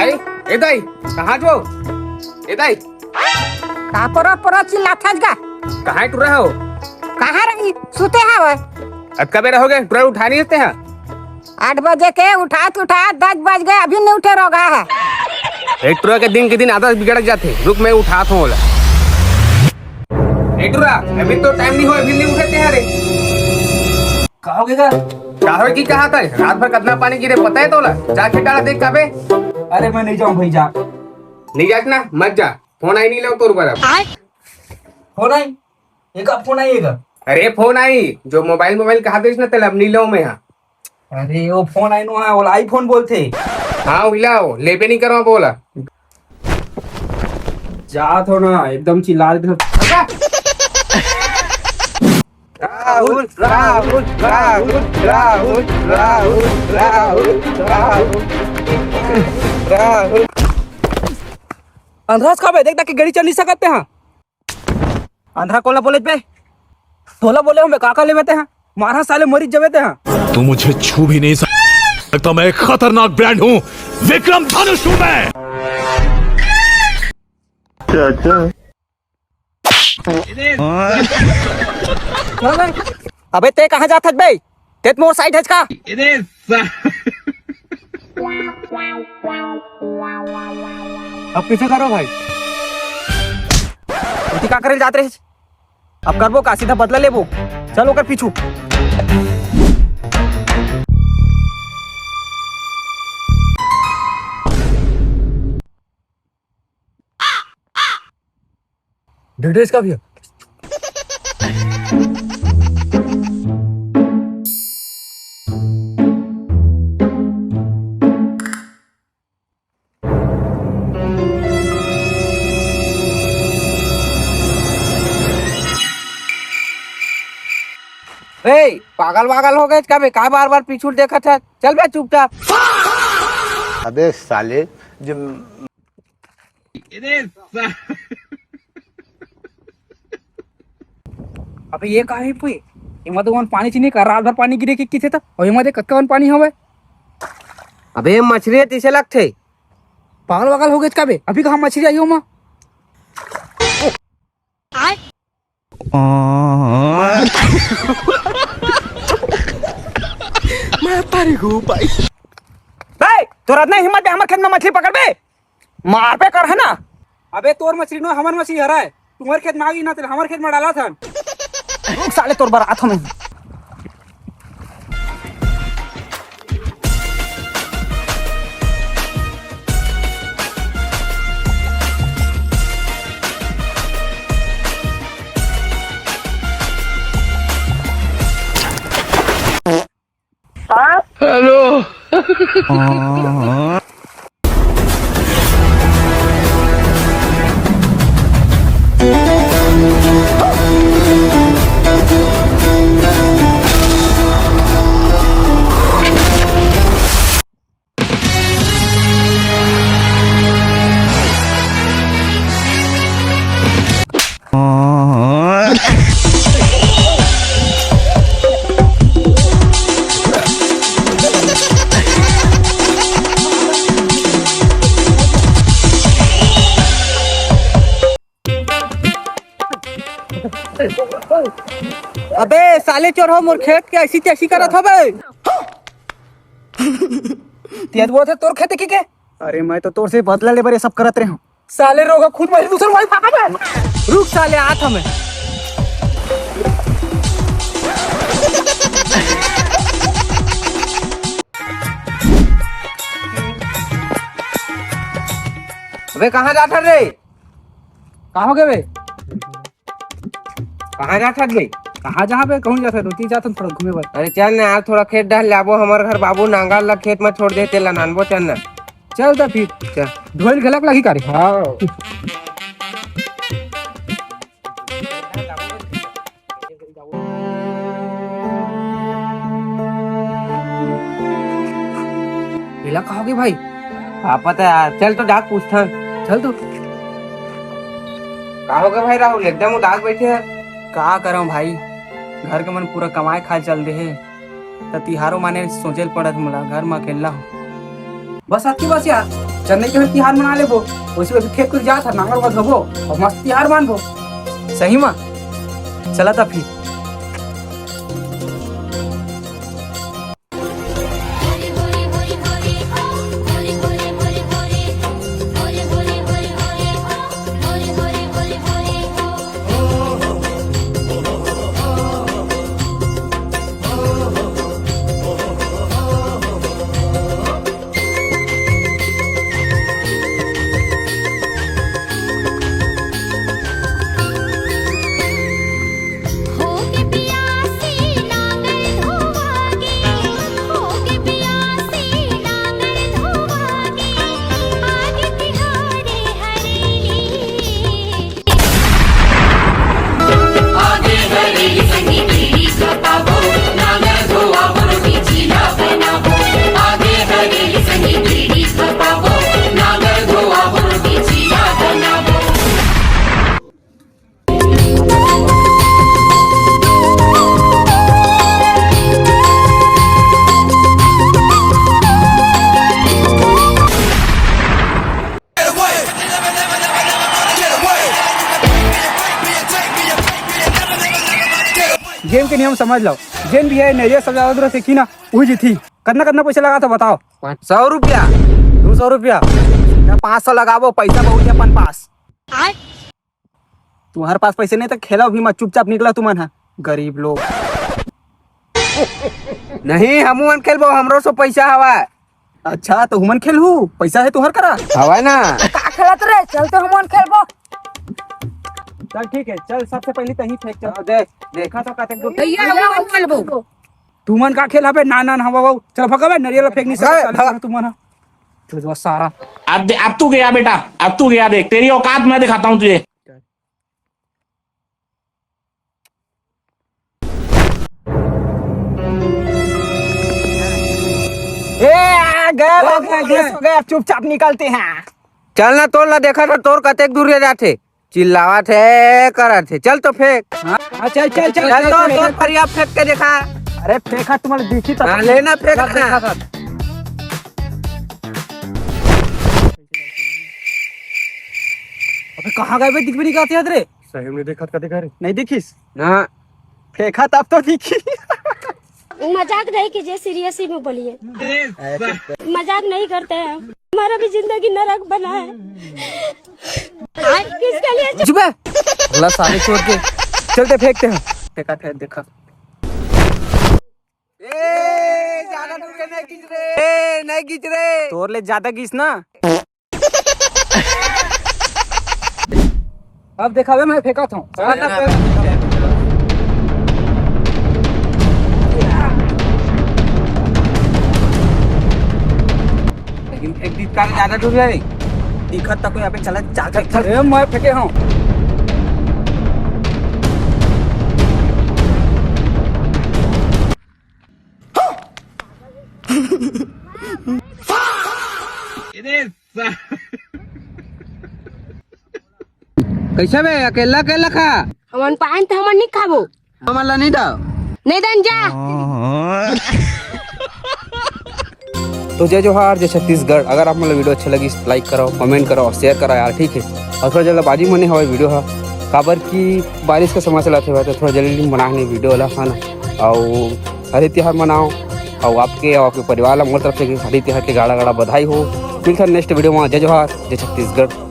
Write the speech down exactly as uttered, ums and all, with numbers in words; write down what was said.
ए, ए दाई, कहाँ हस वो? ए दाई। का परा परा चिल्लाथस गा? कहाँ हे टुरा हो? कहाँ रही? सुते हवय। अतका बेरा होगे, टुरा उठा नहीं देते हैं। आठ बजे के उठात उठात दस बज गे, अभी नहीं उठे रोगहा हे। ए टुरा के दिन के दिन आदत बिगड़त जाथे। रुक, मैं उठात हूँ ओला। ए टुरा, अभी तो टाइम नहीं होय, अभी नहीं उठे ते हरे। का होगे गा? का होय कि कहा था? रात भर कतना पानी गिरे, पता हे तोला? जाके डाला देख काबे। अरे मैं नहीं जाऊँ भाई, जा। नहीं जास ना, मत जा। फोन आय नहीं लेवंव तोर बर अब। फोन आय? एकर फोन आय एकर? अरे फोन आय, जो मोबाइल मोबाइल कहा देस ना तेला अब नहीं लेवंव मैं हा। अरे वो फोन आय नो हा, ओला iPhone बोलथे। हाँ, उही ला वो, लेबे नहीं करंव अब ओला। जात हंव ना, एकदम चिल्ला देथे। राहुल, राहुल, राहुल, राहुल। अंधरा हस का बे, देख देख के गाड़ी चल नहीं सकत ते हा। अंधरा कोला बोले बे, तोला बोले हंव बे, का का लेबे ते हा? मारहा साले, मरिच जबे ते हा। तू मुझे छू भी नहीं सकता, मैं एक खतरनाक ब्रांड हूँ, विक्रम धनुष हूँ मैं। अबे ते कहाँ जात हस बे? ते तो मोर साइड हस का? अब कैसे करो भाई? एती का करे जात रहे? अब करबो का? सीधा बदला लेबो। चल ओकर पीछू। डिटेल्स का भी है। ए, पागल वागल हो गे का बे? का बार बार पीछू देखत हस? चल बे चुपचाप। अबे साले, जो अबे ये का हे पुई? एमा तो मन पानी चीनी का, रात भर पानी गिरे के किथे त, अउ एमा दे कतका मन पानी हवय। अबे मछली हे तइसे लगथे। पागल वागल हो गे का बे? अभी कहाँ मछली आही ओमा? मैं तारी गो भाई। ए, तोर अतना हिम्मत हे हमर खेत में मछली पकड़बे? मारबे करहा ना। अबे तोर मछली नो, हमर मछली हरय। तुम्हर खेत में आगी ना, तेला हमर खेत में डालत हन। रुक साले, तोर बर आत हन। हेलो। अबे साले चोर हो, मोर खेत के ऐसी तैसी करत हो बे। तें बोलत हे तोर खेत के के? अरे मैं तो तोर से बदला लेबर ये सब करत रहे हूँ। साले रोगा खुद मारी दूसर मारी फाका बे। रुक साले, आत हंव मैं। अबे कहाँ जात हस रे? का हो गे बे? कहाँ जात हस बे? कहाँ जाहूँ बे? कहूँ जात हस? रोटी जात हन थोड़ा घूमे बर। अरे चल ना यार, थोड़ा खेत डहर ले आबो। हमर घर बाबू नांगर ला खेत में छोड़ दे, तेला नानबो, चल ना। चल त फिर। चल। ढोल घलक लगी का रे? हाँ। एला का होगे भाई? का पता यार, चल तो जाके पूछथन। चल तो। का होगे भाई राहुल, एकदम उदास बैठे हस? का करंव भाई, घर के मन पूरा कमाए खाए चल दे हे, त तिहारो माने सोचे ल पड़त मोला, घर म अकेल्ला हूँ। बस अतकी बस यार। चन्नई के भी तिहार मना लेबो। वैसे अभी खेत को जात है, नांगर वांगर धोबो और मस्त तिहार मानबो। सही मा? चला था फिर। गेम के नियम समझ लो। जेन भी है, नरियर सब ज्यादा दूर फेंकी ना, वही जीती। कतना कतना पैसा लगा था बताओ। सौ रुपया। दो सौ रुपया। ना, पाँच सौ लगाबो, पैसा बहुत है अपन पास। तुम्हारे पास पैसे नहीं तो खेलो भी मत, चुपचाप निकला तुमन हा, गरीब लोग। नहीं, हमू मन खेलबो, हमरो सो पैसा हवा। अच्छा, तो हमन खेलहू, पैसा है तुहर करा? हवा ना। का खेलत रे? चल तो हमन खेलबो। चल ठीक है, चल सबसे पहले तही फेंक, चल। हाँ, दे, दे। देखा तो का तक भैया, हमन खेलबो। तुमन का खेल हबे? ना, ना, ना, हवा, हवा। चल भगा बे, नरियल फेंक नहीं सकता, भगा। तुमन हा। चुजवा सारा। अब दे-, अब तू गया बेटा, अब तू गया, देख तेरी औकात मैं दिखाता हूँ तुझे। ए, आ, गया, हो गया, गया। हो गया, चुपचाप निकलते हैं। चल ना, तोर ला देखा था, तोर कतेक दूर ले जाथे। चिल्लावत हे, करत हे। चल तो फेंक। हाँ, हाँ, चल, चल, चल, चल चल, तो, चल, तोर चल। परिया फेंक के देखा। अरे फेंका तुम्हारे दिखी तो। हाँ, लेना फेंक चल, ना। देखा था। अबे कहाँ गए बे? दिख भी नहीं कहते रे। सही में देखत का देखा रे? नहीं दिखिस? ना। फेंका तब तो दिखी। मजाक नहीं कीजिए, सीरियस ही में बोलिए। मजाक नहीं करते हैं, हमारा भी जिंदगी नरक बना है। किसके लिए? चुप है। अगला सारे छोड़ के चलते फेंकते हैं। देखा था, देखा। ए, ज्यादा दूर के नहीं खींच रे। ए, नहीं खींच रे। तोर ले ज्यादा खींच ना। अब देखा बे, मैं फेंका था। लेकिन फेंक दी, का ज्यादा दूर है। दिखत तक यहाँ पे चला, जा, जा, जा। ए, मैं फेंके हूँ। कैसे बे, अकेला अकेला खा? हमन पाएन त हमन नहीं खाबो। हमन ला नहीं दाव। नहीं दान जा। तो जय जोहार, जय छत्तीसगढ़। अगर आप मन ला वीडियो अच्छा लगिस, लाइक करो, कमेंट करो और शेयर करो यार, ठीक है। और थोड़ा जल्दबाजी मने हवय वीडियो हा, काबर कि बारिश का समय चलत हवय, तो थोड़ा जल्दी बनाए नहीं वीडियो ला, है ना। और हरे तिहार मनाओ, और आपके और आपके परिवार ला मोर तरफ से हरे तिहार के गाड़ा गाड़ा बधाई हो। मिलथन नेक्स्ट वीडियो में। जय जोहार, जय छत्तीसगढ़।